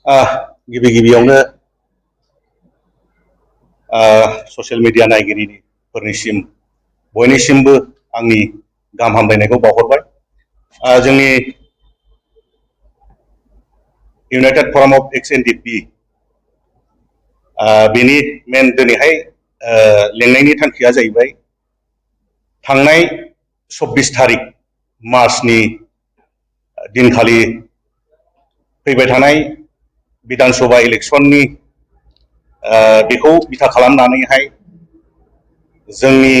गिबि गिबियावनो social media नायगिरिफोरनिसिम बयनिसिमबो आंनि गाहाम हामलायनायखौ बावहरबाय। जोंनि इउनाइटेड फराम अफ एक्स एनडिपि बेनि मेन दिनैहाय लेंनायनि थांखिया जाहैबाय थांनाय 24 तारिख मार्चनि दिनखालि फैबाय थानाय विधानसभा इलेक्शननि बेखौ बिथा खालामनानैहाय जोंनि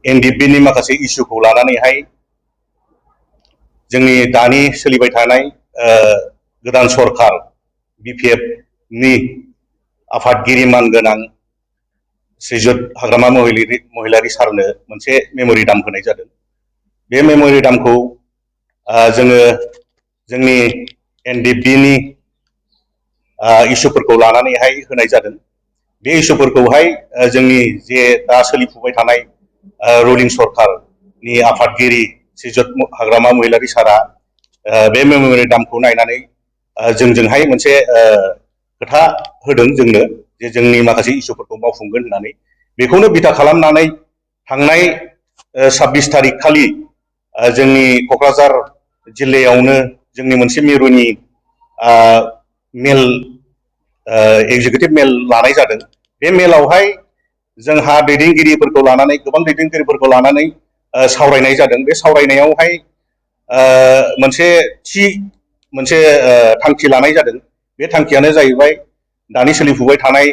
एनडिपिनि माखासे इस्युखौ लानानैहाय जोंनि दानि सोलिबाय थानाय गोदान सरकार बिपिएफनि आफादगिरि मानगोनां श्रीजुत हाग्रामा महिलारी सारनो मोनसे मेम'रेन्डाम होनाय जादों। बे मेम'रेन्डामखौ जोङो जोंनि एनडिपिनि इस्युफोरखौ लानानैहाय होनाय जादों। बे इस्युफोरखौहाय जोंनि जे दा सोलिफुबाय थानाय रुलिं सरकारनि आफादगिरि श्रीजुत हाग्रामा महिलारी सारा बे मेम'रेन्डामखौ नायनानै जोंजोंहाय मोनसे खोथा होदों जोंनो जे जोंनि माखासे इस्युफोरखौ मावफुंगोन होननानै। बेखौनो बिथा खालामनानै थांनाय 26 तारिख खालि जोंनि क'क्राझार जिल्लायावनो जोंनि मोनसे मिरुनि मेल एग्जिकिउटिभ मेल लानाय जादों। बे मेलावहाय जोंहा दैदेनगिरिफोरखौ लानानै गोबां दैदेनगिरिफोरखौ लानानै सावरायनाय जादों। बे सावरायनायावहाय मोनसे थांखि लानाय जादों। बे थांखियानो जाहैबाय दानि सोलिफुबाय थानाय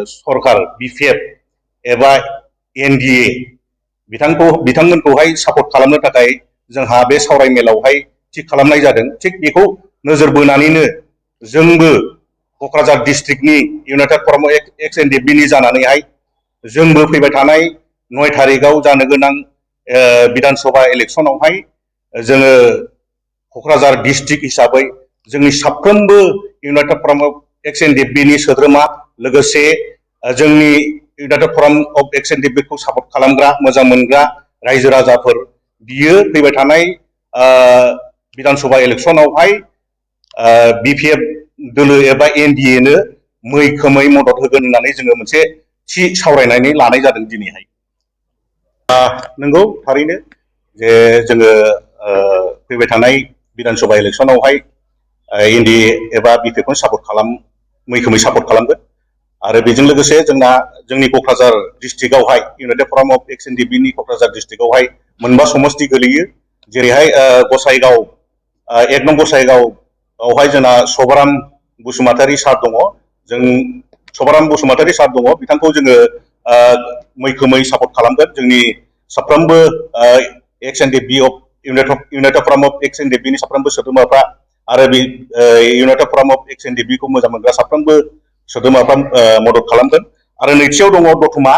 सरकार बिपिएफ एबा एनडिए बिथांमोनखौहाय सापर्ट खालामनो थाखाय जोंहा बे सावराय मेलावहाय थिग खालामनाय जादों। थिग बेखौ नोजोर बोनानैनो जोंबो क'क्राझार डिस्ट्रिक्टनि इउनाइटेड फराम अफ एक्स एनडिपिनि जानानैहाय जोंबो फैबाय थानाय 9 तारिखआव जानो गोनां विधानसभा इलेक्शनावहाय जोङो क'क्राझार डिस्ट्रिक्ट हिसाबै जोंनि साफ्रोमबो इउनाइटेड फराम अफ एक्स एनडिपिनि सोद्रोमा लोगोसे जोंनि इउनाइटेड फराम अफ एक्स एनडिपिखौ सापर्ट खालामग्रा मोजां मोनग्रा रायजो राजाफोर बियो फैबाय थानाय विधानसभा इलेक्शनावहाय बिपिएफ दोलो एबा एनडिएनो मैखोमै मदद होगोन होननानै जोङो मोनसे थि सावरायनानै लानाय जादों दिनैहाय। नंगौ थारैनो जे जोङो फैबाय थानाय विधानसभा इलेक्शनावहाय एनडिए एबा बिपिएफखौ मैखोमै सापर्ट खालामगोन। आरो बेजों लोगोसे जोंनि क'क्राझार डिस्ट्रिक्टआवहाय इउनाइटेड फराम अफ एक्स एनडिपिनि क'क्राझार डिस्ट्रिक्टआवहाय मोनबा समस्ति गोलैयो। जेरैहाय गसाइगाव 1 नं गसाइगावआवहाय जोंना सभाराम बसुमतारी सार दङ। जों सभाराम बसुमतारी सार दङ, बिथांखौ जोङो मैखोमै सापर्ट खालामगोन। जोंनि साफ्रोमबो एक्स एनडिपि अफ इउनाइटेड फराम अफ एक्स एनडिपिनि साफ्रोमबो सोद्रोमाफ्रा आरो बे इउनाइटेड फराम अफ एक्स एनडिपिखौ मोजां मोनग्रा साफ्रोमबो सोद्रोमाफ्रा मदद खालामगोन। आरो नैथियाव दङ दतमा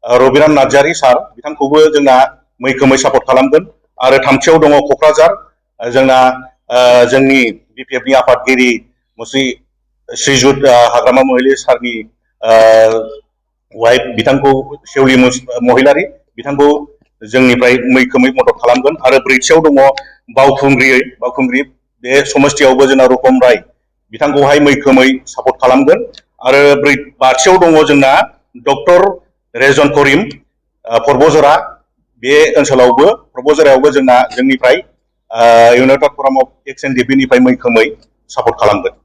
रबिराम नार्जारी सार, बिथांखौबो जोंना मैखोमै सापर्ट खालामगोन। आरो थामथियाव दङ क'क्राझार जोंना जोंनि बिपिएफनि आफादगिरि श्रीजुत हाग्रामा महिलारी सारनि वाइफ बिथांखौ सेवलि महिलारी, बिथांखौ जोंनिफ्राय मैखोमै मदद खालामगोन। आरो ब्रैथियाव दङ बावखुंग्रि बे समस्तियावबो जोंना रुपम राय, बिथांखौहाय मैखोमै सापर्ट खालामगोन। आरो बाथियाव दङ जोंना डक्टर रेजन करिम पर्बजरा, बे ओनसोलावबो पर्बजरायावबो जोंनिफ्राय इउनाइटेड फराम अफ एक्स एनडिपिनिफ्राय मैखोमै सापर्ट खालामगोन।